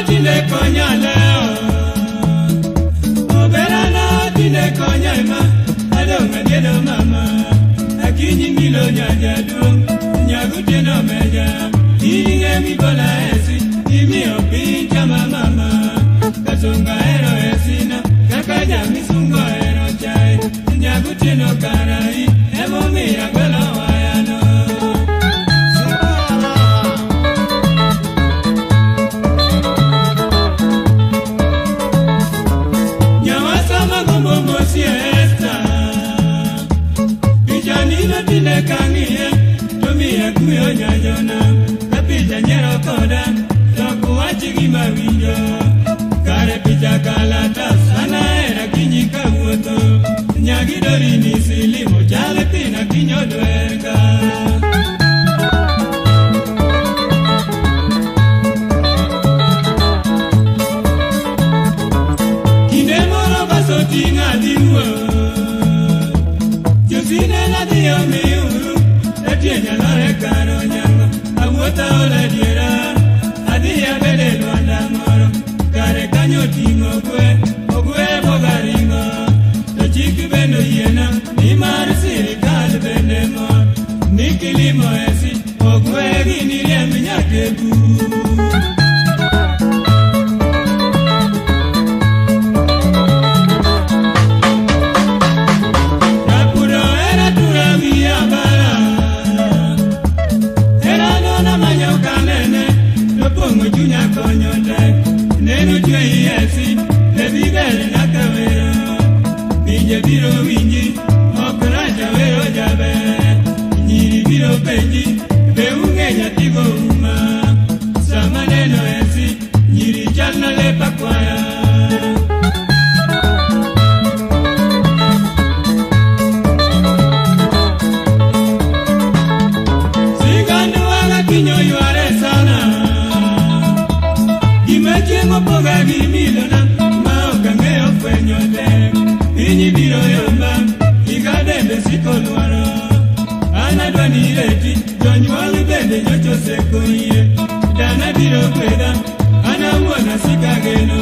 tinde konya leo Oberana tinde konya ema Adonga diedo mama Akinyi milo nyajaduong' Nyagutieno meja Iring'e mibola esi Imiyo piny chama mama Kasunga ero esina Kaka jamisungo ero chae Nyagutieno karai Emomiyo agwelo wayano. Nyawasa magombo mosi esta Picha nino tinde kang'iye To miya kuyo nyajona Ka picha nyiero koda To ok wach gima winjo Kare picha kalatas An ahero akinyi kawuotho Nyagi dori ni silimo Chal pina kinyo dwerga. Kinde moro bas oting'a dhi wuoth Josinena dhi omiuru E tie nyalore kar onyango Awuotha ola diera Adhi abede lwanda moro Kare kanyo oting'o ogwe Ogwe boga ringo To chik bende oyiena Nimar sirikal bende mor Ni kilimo esi Ogwe gini riemb nyaka e bur. Rapuro era tura wiya bara Hera nona manyo kanene Nopong'o chunya konyo tek Neno chweyi esi Lebi ber nyaka wero Pinje biro winji Ok rach awero jaber Nyiri biro penji Be ung'e nyathigo uma Sama neno esi Nyiri chalna lep akwaya. Sigand wang'a kinyo yware sana Gima chieng' opoga gi milona Ma ok ang'eyo fwenyo tek Piny biro yomba Higa bende siko lwaro An adwa ni reti Jonyuol bende nyocha oseko yie Dana biro kweda An awuon asiko ageno.